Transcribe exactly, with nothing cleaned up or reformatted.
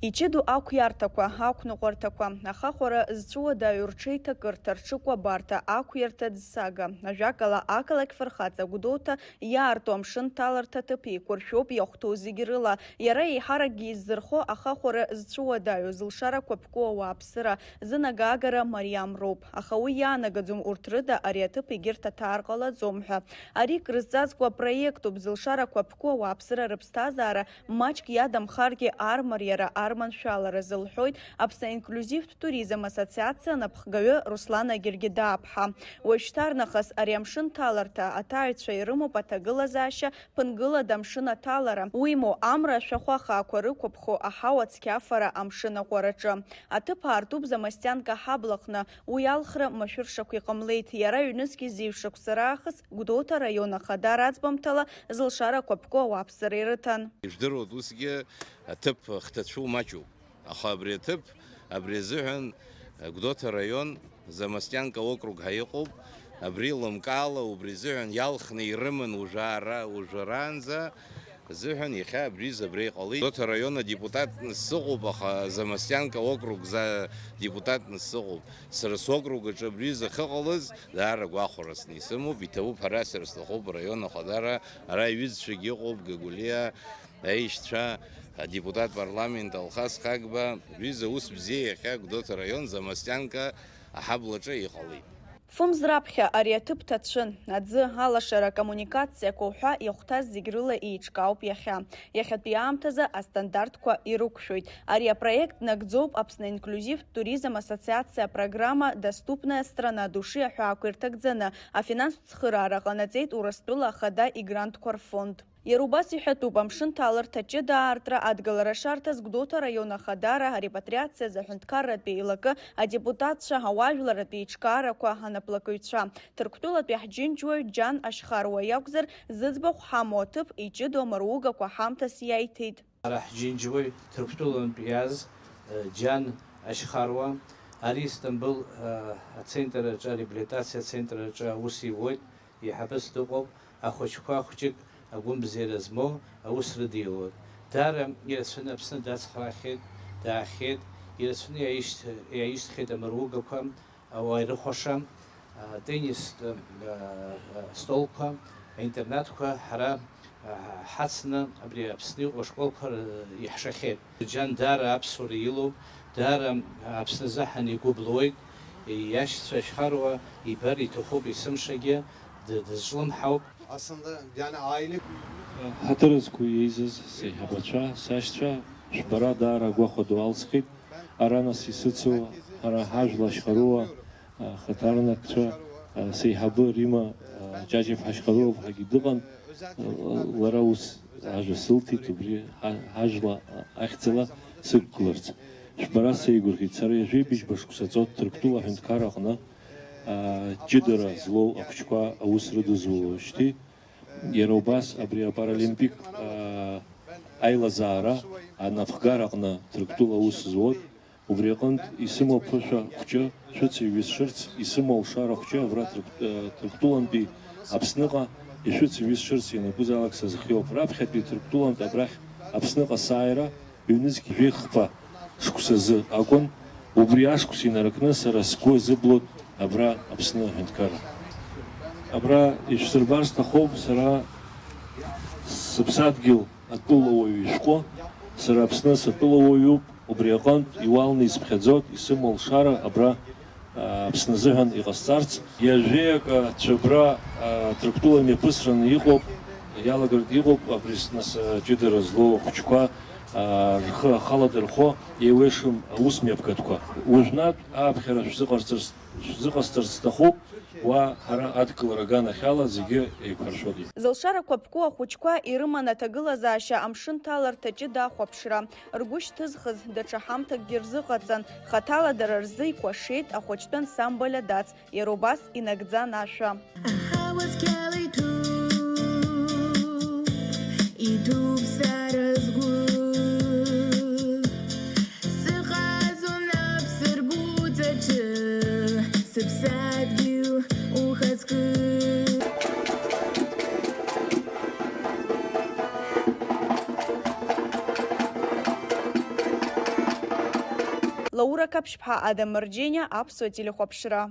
Иҷыдоу ақәиарҭақәа, ақәныҟәарҭақәа, ахахәара зцәуадаҩу рҽеиҭакырҭа, рҽыкәабарҭа, ақәиарҭа ӡсага, ажәакала, ақалақь фырхаҵа Гәдоуҭа иаарту амшын ҭаларҭа ҭыԥ еиқәыршәоуп иахәҭоу зегь рыла. Иара еиҳаракгьы иззырхо ахахәара зцәуадаҩу зылшарақәа ԥку ауааԥсыра зынагагара мариам роуп, аха уи иаанагаӡом урҭ рыда ари аҭыԥ егьырҭ аҭаар ҟалаӡом ҳәа. Ари крызҵазкуа проектуп, зылшарақәа ԥку ауааԥсыра рыԥсҭазаара маҷк иадамхаргьы армариара, арманшәалара, зылҳәоит Аԥсны инклюзивтә туризм ассоциациа анапхгаҩы Руслан Агергедааԥҳа. Уажәшьҭарнахыс ари амшын ҭаларҭа аҭааҩцәа ирымоуп аҭагылазаашьа ԥынгылада амшын аҭалара, уимоу, амра ашәахәа хаақәа рықәыԥхо аҳауа цқьафара амшын аҟәараҿы. Аҭыԥ аартуп Замостианка аҳаблаҟны, уи алхра машәыршақә иҟамлеит, иара ҩнызқь зеижә шықәса раахыс Гәдоуҭа араион ахадара аӡбамҭала зылшарақәа ԥку ауааԥсыра ирыҭан. Ижәдыруеит, усгьы аҭыԥ хҭацәу маҷуп. Аха абри аҭыԥ, абри азыҳәан Гәдоуҭа араион Замостианка округ ҳәа иҟоуп. Абри лымкаала убри азыҳәан иалхны ирыман ужәаара, ужәараанӡа азыҳәан иахьа абри изы абра иҟалеит. Гәдоуҭа араион адепутатны сыҟоуп, аха Замостианка округ за-, депутатны сыҟоуп. Сара сокруг аҿы абри изы ахьыҟалаз даара гәахәарасны исымоуп, иҭабуп, ҳара сара сҭахуп араион ахадара, ара иҩызцәагьы ыҟоуп, Гагәлиа, аишьцәа, адепутат парламент Алхас Хагба, рҩыза ус бзиа иахьа Гәдоуҭа араион Замостианка аҳаблаҿы иҟалеит. Фымз раԥхьа ари аҭыԥ ҭацәын, аӡы, алашара, акоммуникациақәа уҳәа иахәҭаз зегь рыла еиҿкаауп иахьа. Иахьатәи аамҭазы астандартқәа ирықәшәоит. Ари апроект нагӡоуп Аԥсны инклюзивтә туризм ассоциациа апрограмма Доступная страна души аҳәаақәа ирҭагӡаны, афинанстә цхыраара ҟанаҵеит Урыстәыла Ахада игрантқәа рфонд. Иара убас иҳәатәуп, амшын ҭаларҭа ҷыда аартра адгылара шарҭаз Гәдоуҭа араион ахадара, арепатриациа азы аҳәынҭқарратә еилакы, адепутатцәа, ауаажәларратә еиҿкаарақәа, анаплакыҩцәа. Ҭырқәтәылатәи ҳџьынџьуаҩ Џьан Ашьхаруа иакәзар, зыӡбахә ҳамоу аҭыԥ иҷыдоу амаругақәа ҳамҭас иаиҭеит. Ара ҳџьынџьуаҩ Ҭырқәтәылантә иааз, э, Џьан Ашьхаруа, ари Истамбыл, э, ацентр аҿы, ареабилитациа ацентр аҿы аус иуеит. Еиҳабыс дыҟоуп, ахәыҷқәа хәҷык агәымбзиара змоу аус рыдиулоит. Даара ирацәаны Аԥсны дацхраахьеит, даахьеит, ирацәаны иааишьҭ-, иааишьҭхьеит амаругақәа, ауаа ирыхәаша, а, теннистә, а, а, столқәа, аинтернатқәа ҳара, а, ҳацны абри Аԥсны иҟоу ашколқәа р-, иаҳшахьеит. Џьан даара аԥсуара илоуп, даара Аԥсны азыҳәан игәы блуеит, иашьцәа Ашьхаруа ибар иҭахуп есымшагьы, д-, дызҿлымҳауп. Aslında yani aile Ҳаҭыр зқәу еизаз сеиҳабацәа, сашьцәа, шәбара даара агәахәа ду алсхит. Ара нас исыцу ҳара ҳажәла Ашьхаруа, а, хаҭарнакцәа, а, сеиҳабы Рима, а, Ҷаҷиԥҳа Ашьхаруа ҳәагьы дыҟан, а, лара ус ажәа сылҭеит, убри ҳа-, ҳажәла ахьӡала сықәгыларц. Шәбара сеигәырӷьеит, сара ҩажәеи быжьба шықәса ҵуеит Ҭырқәтәыла аҳәынҭқар аҟны, а, ҷыдара злоу ахәыҷқәа аус рыдызулоижьҭеи, иара убас абри апаралимпик, а, аилазаара анапхгара аҟны Ҭырқәтәыла аус зуеит. Убри аҟынтә исымоу аԥышәа хәҷы шәыцеиҩысшарц, исымоу алшара хәҷы абра Ҭырқә-, э, Ҭырқәтәылантәи Аԥсныҟа ишәыцеиҩысшарц ианакәызаалак сазхиоуп. Раԥхьатәи Ҭырқәтәылантә абрахь Аԥсныҟа сааира ҩнызқь жәеихԥа шықәсазы акәын. Убри ашықәс инаркны сара сгәы азыблот абра Аԥсны аҳәынҭқарра. Абра ишәсырбар сҭахуп, сара сыԥсадгьыл атәылауаҩ ишәҟәы, сара Аԥсны сатәылауаҩуп, убри аҟынтә иуалны исыԥхьаӡоит, исымоу алшара абра, а, Аԥсны азыҳәан иҟасҵарц. Ҩажәеи акы цәыббра, а, Ҭырқәтәыла имҩаԥысраны иҟоуп, иалагартә иҟоуп, абри нас, а, ҷыдара злоу ахәыҷқәа, а, рхы ахаладырхәо еиуеишым аус мҩаԥгатәқәа. Уажәнатә ааԥхьара шәзыҟарҵарц, шәзыҟасҵарц сҭахуп. Уа ҳара адкылара аганахьала зегьы еиқәҳаршәоит. Зылшарақәа ԥку ахәыҷқәа ирыман аҭагылазаашьа амшын ҭаларҭа ҷыда ахәаԥшра. Ргәы шьҭызхыз даҽа ҳамҭакгьы рзыҟаҵан, хаҭала дара рзы икәашеит ахәыҷтәы ансамбль Адац, иара убас инагӡан ашәа. Аҳауа цқьала иҭәу иҭоуп сара сгәы. Сыҟазон аԥсыргәыҵаҿы, сыԥсадгьыл ухаҵкы. Лаура Қаԥшьԥҳа, Адам Марџьениа, Аԥсуа телехәаԥшра.